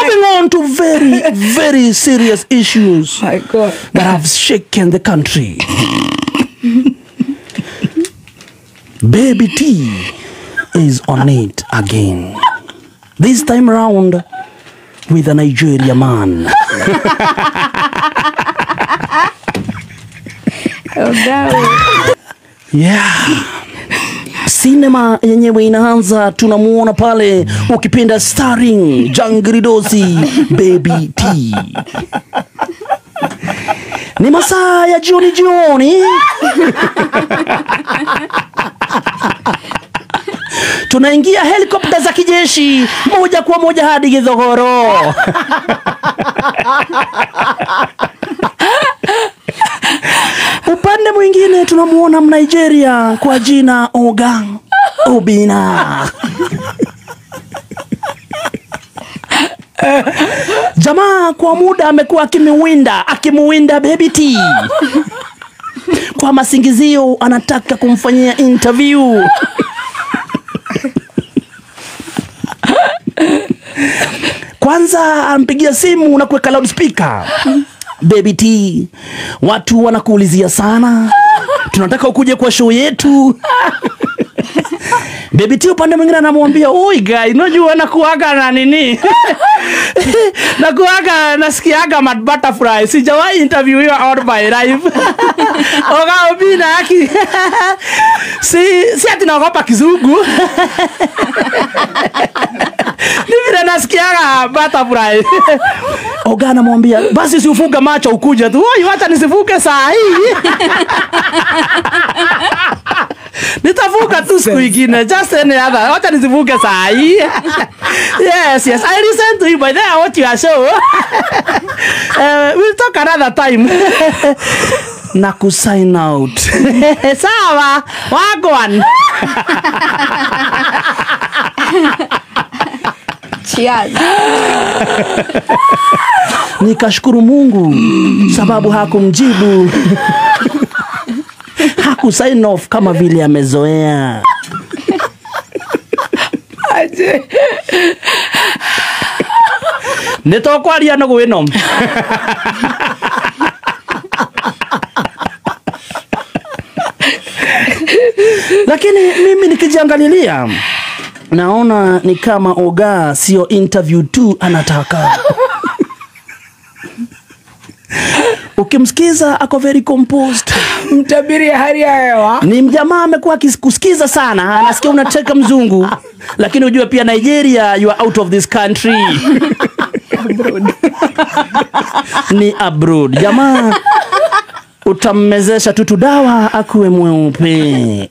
Moving on to very, very serious issues My God. That have shaken the country. Baby T is on it again. This time round with a Nigeria man. Oh, no. Yeah. Cinema yenyewe inaanza, tunamuona pale ukipenda starring Jangridosi Baby T. Ni masaa ya jioni jioni. Tunaingia helikopta za kijeshi moja kwa moja hadi Githogoro. Upande mwingine tunamuona Mnigeria kwa jina Oga Obina. Jamaa kwa muda amekuwa akimuwinda Baby T. Kwa masingizio anataka kumfanyia interview. Kwanza ampigia simu na kuweka loudspeaker. Baby T, watu wanakuulizia sana, tunataka ukuje kwa show yetu. Baby T upande mwingine anamwambia, "Oi guy, unajua nakuaga na nini? Nakuaga nasikiaga mad butterfly. Sijawahi interview you all my life." Oga Obina haki. Si ati naogopa kizungu. Ni vile nasikiaga butterfly. Oga anamwambia, "Basi usifunge macho ukuje tu." "Oi, wacha nisifunge saa hii." Nitavuka tu siku ingine, just any other. Wacha nisivuke saa hii. Yes, yes, I listen to you by then I watch your show. We'll talk another time. Na kusign out. Sawa, wagwan. Cheers. Nikashukuru Mungu sababu hakumjibu. Haku sign off kama vile amezoea. Aje. Nitokwaria no gwino. Lakini mimi nikijiangalilia naona ni kama Oga sio interview tu anataka. Ukimsikiza ako very composed. Mtabiri hali ya hewa. Ni mjamaa amekuwa akikusikiza sana, anasikia unacheka mzungu. Lakini ujue pia Nigeria, you are out of this country. Abroad. Ni abroad. Jamaa utammezesha tutu dawa akuwe mweupe.